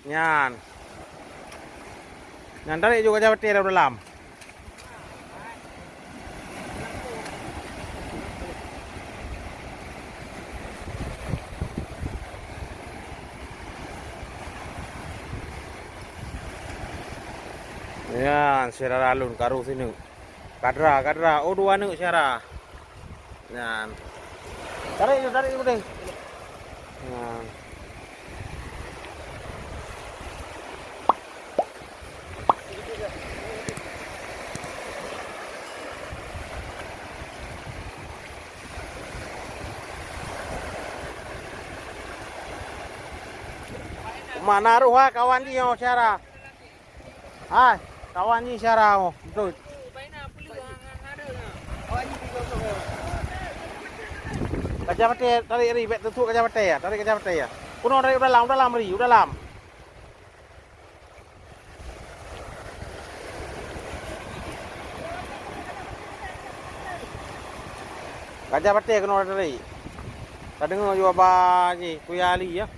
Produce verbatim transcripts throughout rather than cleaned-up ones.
Nyan. Nyan tarék ju kaca batèe dalam. Nyan, syedara lôn karu sineuk. Kadra, kadra. Oh, dua neuk syedara. Nyan. Tarék ju, tarék ju beudeh. Nyan. Mana roh, ha, kawan jih nyoe syedara. Hai, kawan jih syedara, oh, beutôi. Kaca batèe, tarék ri, bèk teutuek kaca batèe ya, tarék kaca batèe ya. Keunoe tarék u dalam, u dalam ri, u dalam. Kaca batèe keunoe tarék. Tadeungoe ju haba jih, Kuya Ali ya.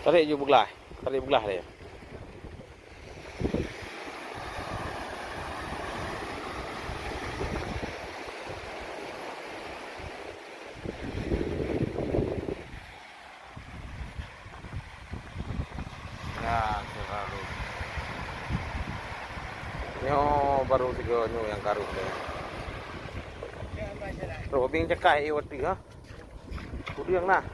Tarék ju beuglah, tarék beuglah dia. Ya, selalu. Nyoe baru tiga nyoe nyang kareuh nyoe. Robing cekai iwati ha. Kudiang nah.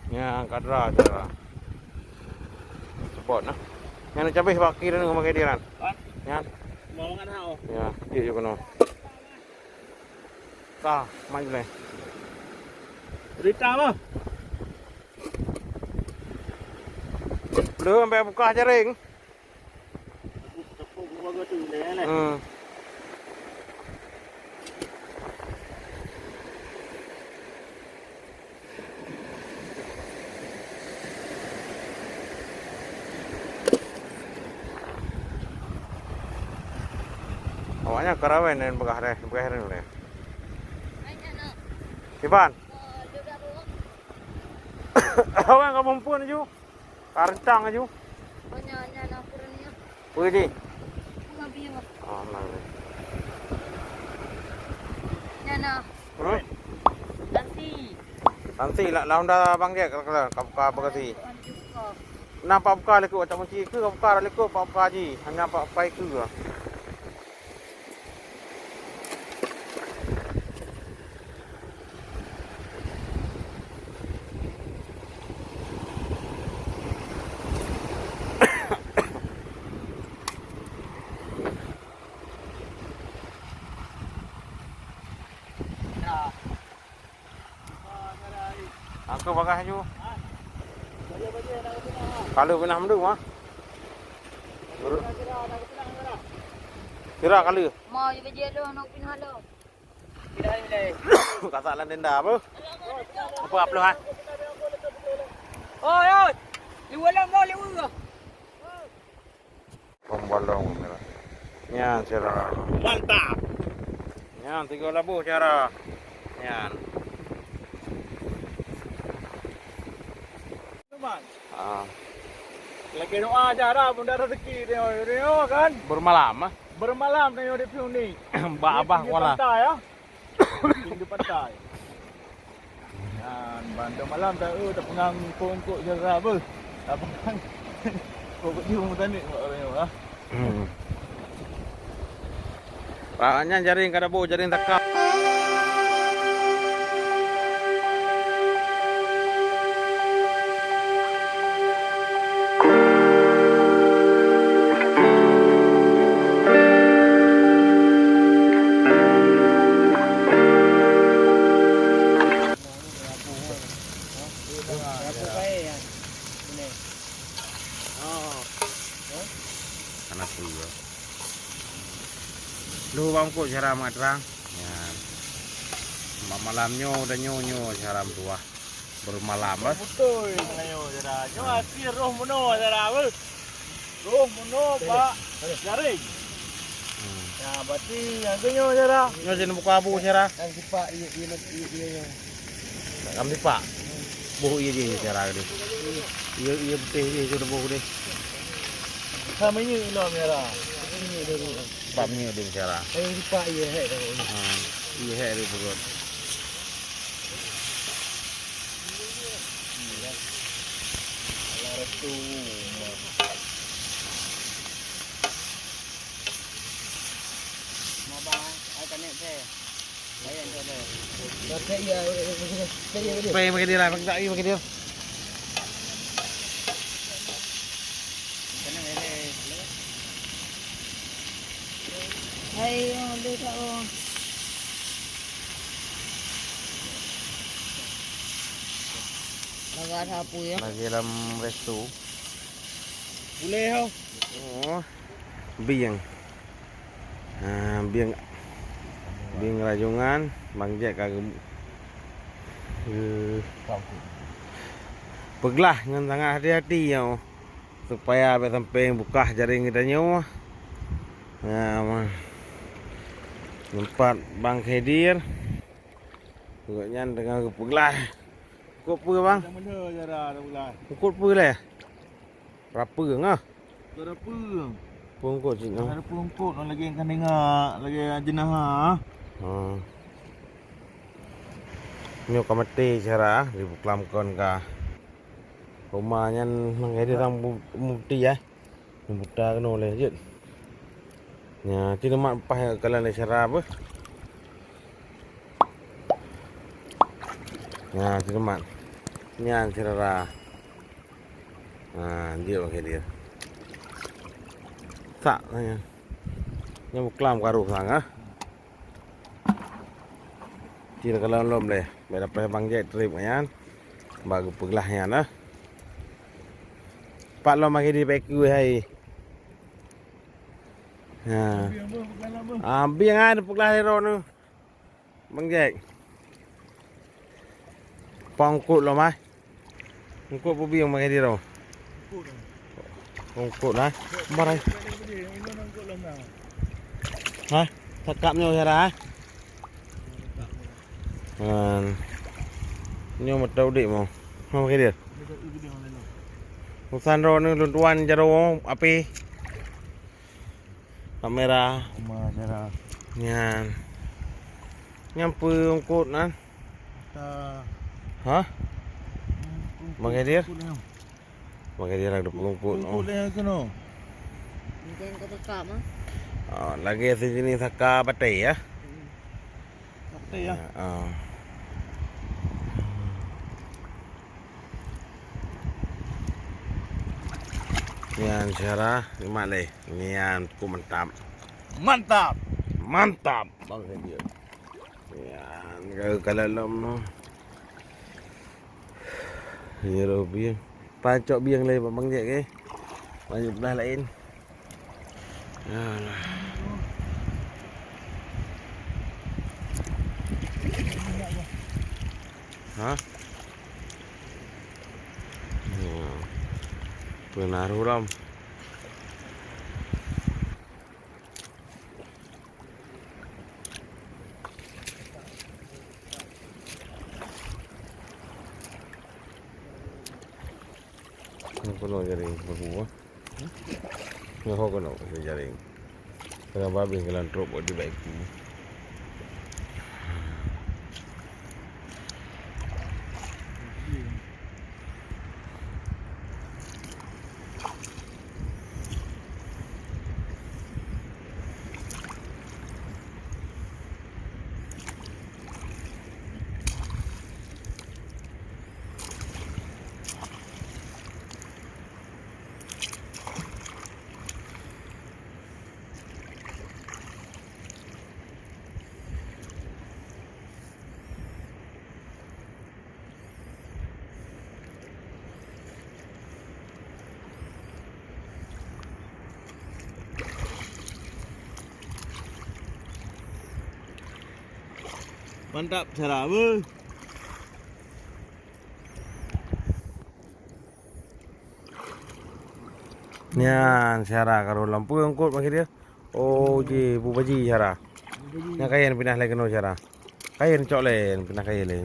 Nyan kadra cara. Sebot nah. Nyan cabéh bak kiri nyoe bak kiri kan. Nyan. Mau makan hao. Ya, dia juga no. Ka, mai boleh. Cerita apa? Belum sampai buka jaring. Hmm. Awaknyan karawen dan peugah deh, peugah deh. Iban. Awak ka mumpun ju. Ka rentang laju. Oh, nyan, nyan, aku rasa. Peue jih? Aku ngambil apa? Oh, nah. Nyan, nah. Hmm? Nanti. Nanti lah, lah Honda Bang Jack, kalau, kalau, ka buka bagasi. Nanti buka. Nampak buka lé keu, macam kunci keu, ka buka lé keu, ka buka ji. Hanya nampak buka keu. Aku bagah ju. Kalau pinah mendung ah. Kira kali. Mau je bajik lu nak pinah lu. Kasak lam tenda apa? Apa, apa ha? Oi, oi. Liwa lam, liwa. Pembolong. Nyan, cara. Mantap. Nyan, tiga labuh cara. Nyan. Ah. Lagi doa cara bunda rezeki dia, dia kan. Bermalam ah. Bermalam dia di sini. Bak abah kuala. Pantai ya. Pinggir pantai. Nyan, bantu malam tak, oh, tak pengang kongkok jera beuh. Tak pengang. Kongkok jung tadi, Pak Raya, ah. Hmm. Ah, nyan jaring ka dabu, jaring takab. Berapa kali ya? Ini. Oh. Hana peue. Lheuh bang kok cara mak terang. Ya. Mak malam nyoe dan nyoe nyoe cara meutuah. Bermalam, eh. Beutôi, nyoe cara. Nyoe asli roh meunoe cara, beuh. Roh meunoe bak jaring. Hmm. Ya, berarti nyang keu nyoe cara. Nyoe sini buka bu cara. Nyang sipak, iya, iya, iya, iya, iya. Nak kami pak. Boh iya dia cara dia. Iya, iya betul dia, dia boh dia. Sama ini ilom cara. Pak minyeuk dia cara. Nyang sipak, iya, hek. Ha, iya, hek dia perut. Payah pakai dia lah, pakai dia, pakai dia. Hai, ada tak, oh. Lagak sapu ya. Lagi dalam resto. Boleh, oh. Oh. Bieng. Ha, bieng, bieng rajongan, Bang Jack ka gem-, eh, peuglah ngon sangat hati-hati nyoe, supaya bèk sampai bukah jaring geutanyoe. Ha, ma-, teumpat Bang Khidir, gobnyan teungoh geupeuglah. Eungkôt peue, Bang? Eungkôt peue lé? Rapeung ah. Ka rapeung. Peungkôt cit nyoe. Ka rapeung eungkôt, lagèe ka ninga, lagèe jenazah. Ha. Nyoe ka maté cara, dibuklam kon ka. Ruma nyan manggèe di rang bu-, muti ya. Buta keunoe lé jeuet. Nya, ci neumat paih kalon lé cara beuh. Nya, ci neumat. Nyan cara. Ha, jeuet pakai dia. Sak nyan. Nyan buklam karu sang ah. Ci neukalon lom lé. Bèk dapah Bang Jack trip nyan. Bak geupeuglah nyan ah. Pat lom lagèe di bèk keu hai. Ha. Ah, bieng ai peuglah ero nyoe. Bang Jack. Pang eungkôt lom ai. Eungkôt peubieng bang Edi ero. Eungkôt ai. Mar ai. Ha? Takap nyoe cara ai. Man. Nyoe meuteudek mo. Mo bang Edi. Usan ro ni lôn tuan jaroe api. Kamera. Kamera. Nyan. Nyan peue eungkôt nyan? Mata. Hah? Eungkôt, bang Edi? Eungkôt nyan. Bang Edi lagi peungkôt. Eungkôt nyan keunoe. Mungkin kau tetap ah. Oh, lagi sejenis saka batèe ya. Hmm. Batèe ya. Ya, ah. Nyan cara nyoe lé. Nyan ku mantap. Mantap. Mantap. Bang dia. Nyan kalau lom no. Ni lo bieng. Pancok bieng lé bang Jack ke. Lanjut belah lain. Alah. Ha? Ya. Peunaruh lam. Nyoe keunoe jaring baru ah. Nyoe ho keunoe jaring. Tengah babeh jalan trok buat di bak itu. Mantap, Sarah, beuh. Nyan, Sarah, ka rôh lom. Peue eungkôt bak dia? Oh, ji, Bu Baji, Sarah. Nyan kayèe pinah lé keunoe, Sarah. Kayèe cok lé, pinah kayèe lé.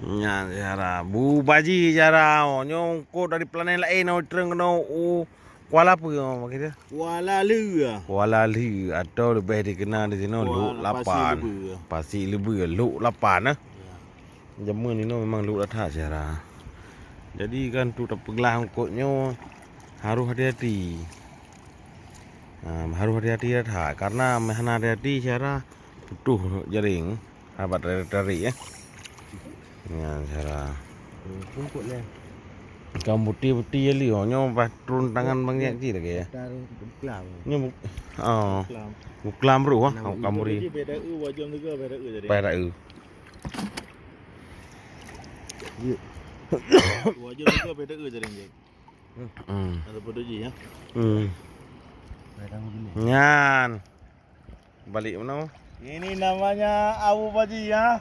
Nyan, Sarah. Bu Baji, Sarah. Oh, nyoe eungkôt dari planet laén, oh, treun keunoe. Oh, Kuala peue, oh, bak dia? Kuala Lheueh. Kuala Lheueh, atau leubeh dikenal di sinoe Kuala Lhok Lapan. Pasir Leubue. Pasir Leubue, Lhok Lapan, eh. Ya. Jameun inoe memang lhok that, Sarah. Jadi kan, untuk tapeuglah eungkôt nyoe harôh hati-hati. Ha, harôh hati-hati that, karena meuhana hati-hati, Sarah, putôh jaréng. Abah tarék-tarék, ya. Nyan, Sarah. Eungkôt lé. Ikan putih-putih ya, Li. Oh, nyoe pas turun tangan Bang Yak cit lagèe, ya. Taruh buklam. Nyoe buk-, oh. Buklam. Buklam roh, ah. Buklam. Ikan putih. Beda eu, wajah juga beda eu jadi. Beda eu. Wajah juga beda eu jadi. Hmm. Ada putih ji, ya. Hmm. Beda eu. Nyan. Balik meunoe. Ini namanya Abu Baji, ya.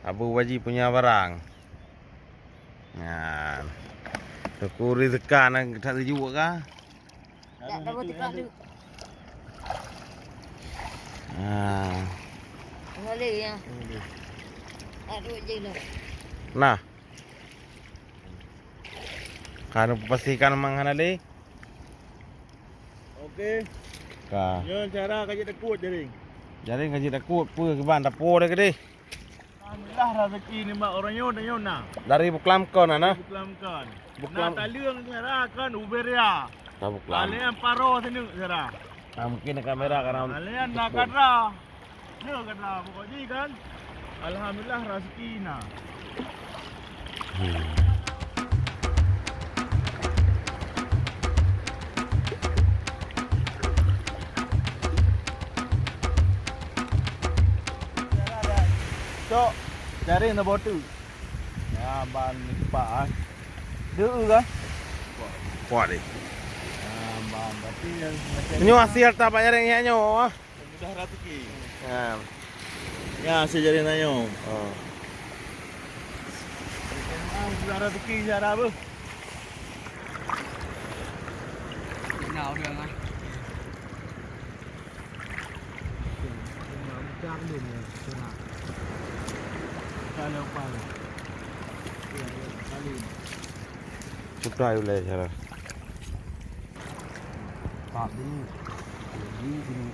Abu Baji punya barang. Nyan. Teungku Rizka na that seujok kah? Tak, tak bertukar tu. Ha. Boleh, ya. Tak duduk je lah. Nah. Ka neupastikan memang hana lé. Oke. Ka. Nyoe cara ka jeuet takot jaring. Jaring ka jeuet takot, peue kiban tapo deh keudeh. Alhamdulillah, rezeki nibak ureueng nyoe dan nyoe na. Dari Buklam kon na, na? Buklam kon. Buklam. Na taleueng cara kon Uberia. Ka Buklam. Alian paro sineuk cara. Nah, mungkin kamera karena alian na kadra. Ya, kadra pokok ji kan. Alhamdulillah, rezeki na. Hmm. Cok, jaring na botu. Ya, ban lipat, ah. Deu kan? Kuat deh. Ya, ban, berarti yang macam nyoe hasil tak payah ring nyoe, ah. Mudah rezeki. Ha. Ya, sejari nanyong. Ha. Mudah rezeki cara apa? Nah, udah lah. Mudah belum ya, cara. Kalau apa? Ya, ya, kali. Sudah, ulai cara. Tak dulu. Dulu, dulu.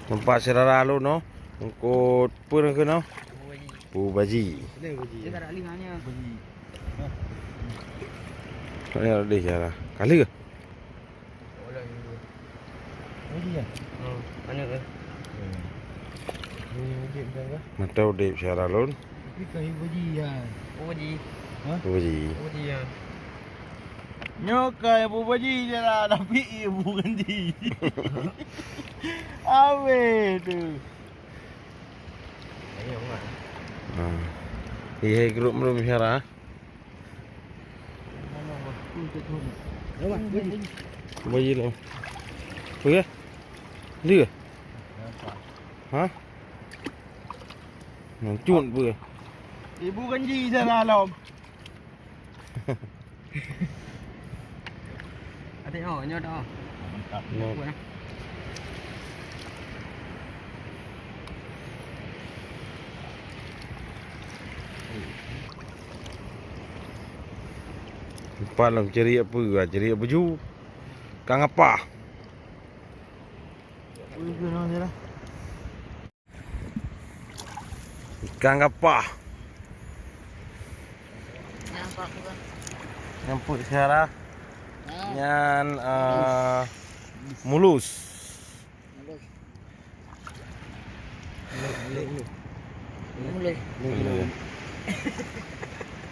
Nampak syedara lôn, no? Eungkôt peue keunoe? Bu Baji. Ini Bu Baji. Ini tak ada alih hanya. Bu Baji. Ini ada syedara. Kali ke? Lagi ya? Hmm, mana ke? Ni wajib dah kah? Mata udép syedara lôn. Tapi kah Ibu Haji ya? Ibu Haji. Ha? Ibu Haji. Ibu Haji ya. Nyoe kah Ibu Haji je lah, tapi Ibu Haji. Aweh tu. Ayo, Mak. Ha. Iya, grup belum syedara. Bayi lo. Apa ya? Dia? Ha? Nang cut apa? Ibu Ganji sana lom. Adik oh, nyoe dah. Mantap. Nyoe. Kuat, eh. Empat lam ceria apa? Ceria baju. Kang apa? Ikan gapah. Nyan apa tu, Bang? Nyan peuet syedara. Ah. Nyan, eh, mulus. Mulus. Mulus. Mulus. Mulus.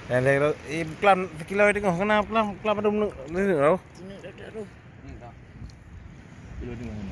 Nyan dia, eh, kelam sekilo di tengah. Kena kelam, kelam ada mulus. Sini, dah, dah, dah. Kilo tengah ni.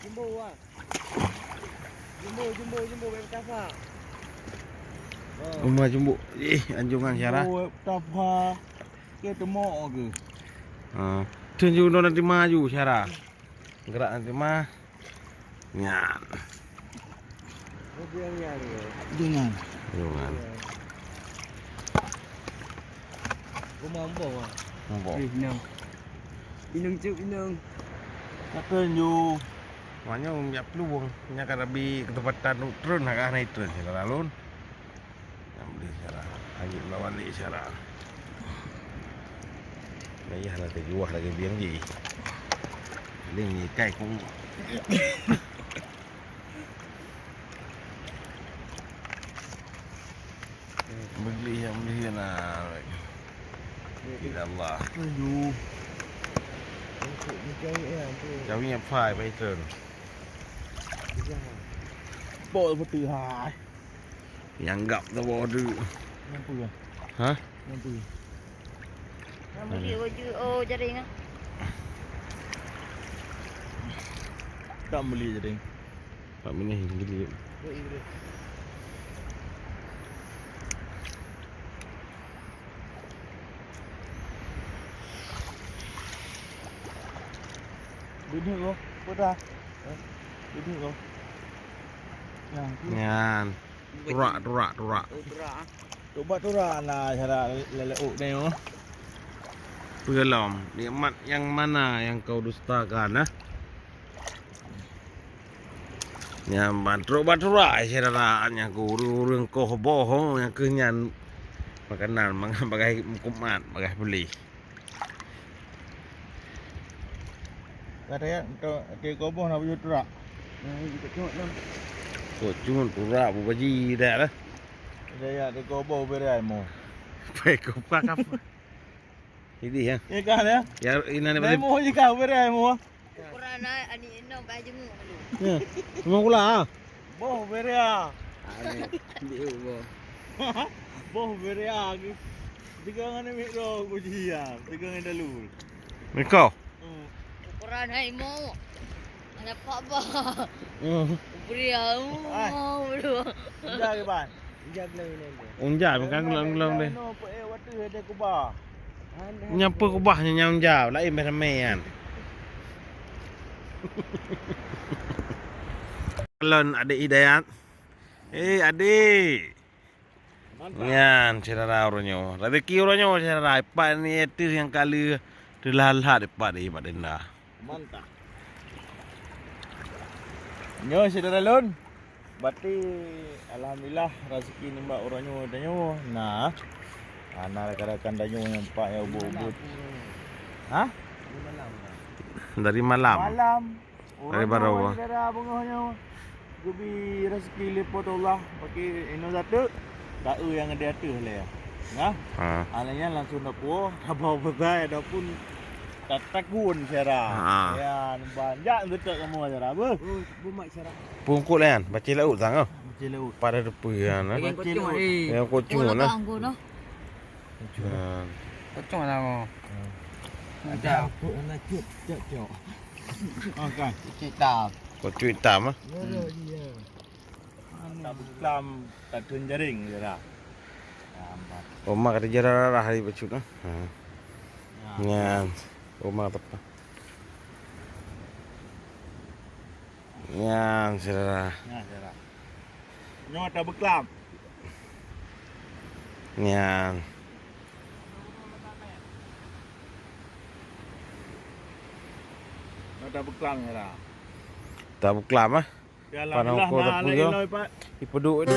Jumbo, ah. Jumbo, jumbo, jumbo, bèk tafa. Uma jumbo. Eh, anjongan syara. Jumbo, bèk tafa. Ke temok ke? Ha. Tun ju nanti maju syara. Gerak nanti mah. Nyan. Dengan. Dengan. Rumah Ambo, ah. Ambo. Eh, inong. Inong, cuk, inong. Kata nyu. Maknyo, jak peluang. Nya ka rabi ketempatan treun, hana treun, hana lôn. Nyang beli syara. Lagi melawan ni syara. Payah lah terjuah lagi biang ji. Paling ikai ku. Beli yang beli na. Tidak Allah. Aduh. Kami apa, Patron? Bol betul hai. Nyang gap tu bawa tu. Nyang peue? Hah? Nyang peue? Nyang beli baju, oh, jaring ah. Tak beli jaring. Tak beli, beli. Bini lo, pedah. Eh, bini lo. Yang tu. Nyan. Turak, turak, turak. Oh, turak, ah. Turak, turak lah cara lelek uk ni, oh. Peulom, nikmat yang mana yang kau dustakan, ah? Nyan ban turak, ban turak, syedara, nyan keu ureueng-ureueng koh boh, oh, nyan keuh nyan makanan mangat bagai mukmat, bagai beli. Kata ya, untuk di koboh nak baju turak. Nah, ini kecot lah. Kok cuma turak bubaji dah lah. Ada ya, di koboh berai mo. Pai kau buka apa? Ini ya. Ya kan ya? Ya, ini ada. Mo je kau berai mo. Ukuran aneuk inong bah jenguk dulu. Ya. Memang pula ah. Boh beria. Aduh, dia boh. Boh beria ke. Tiga ngan ambil roh kunci ya. Tiga ngan dalu. Niko. Hmm. Ukuran hai mo. Hanya pak bah. Hmm. Beria. Ai. Mau dulu. Enggak ke, Ban? Unjai bukan gulang-gulang deh. Nyapa kubah nyang unjai, laén beh ramé nyan. Lôn Adik Hidayat. Eh, Adik. Nyan, syedara uroe nyoe. Rezeki uroe nyoe, syedara. Ipat ni ateueh nyang kali teulah-lah ipat di Mak Denda. Mantap. Nyoe syedara lôn. Berarti alhamdulillah rezeki nibak uroe nyoe tanyoe. Nah. Ana rakan-rakan tanyoe nyang empat nyang ubit-ubit. Hah? Dari malam. Malam. Dari baroe. Syedara beungoh nyoe. Geubi rezeki lé Po teu Allah. Bagi inoe satu. Taeu nyang di ateueh lé. Nah. Ha. Alai nyan langsung tapuwoe, tabau besai ataupun tatagun syedara. Ha. Ya, ban jak seutek kamoe syedara. Beuh. Bumat syedara. Pungkot nyan, bacé laôt sang ah. Bacé laôt. Pada depan kan. Bacé laôt. Yang kocong lah. Kocong lah. Ada apa nak cut, cut, cut. Okey. Cerita. Kocong hitam ah. Ya, ya, ya. Tabuklam tateun jaring, syedara. Lambat. Oma kata jarah hari bacut, ah. Ha. Ya. Nyan. Oma tepat. Nyan, syedara. Nyan, syedara. Nyoe tabuklam. Nyan. Nyoe tabuklam, syedara. Tabuklam, ah. Ya, alhamdulillah, ukur nah, tepui, ya. Ipeuduk.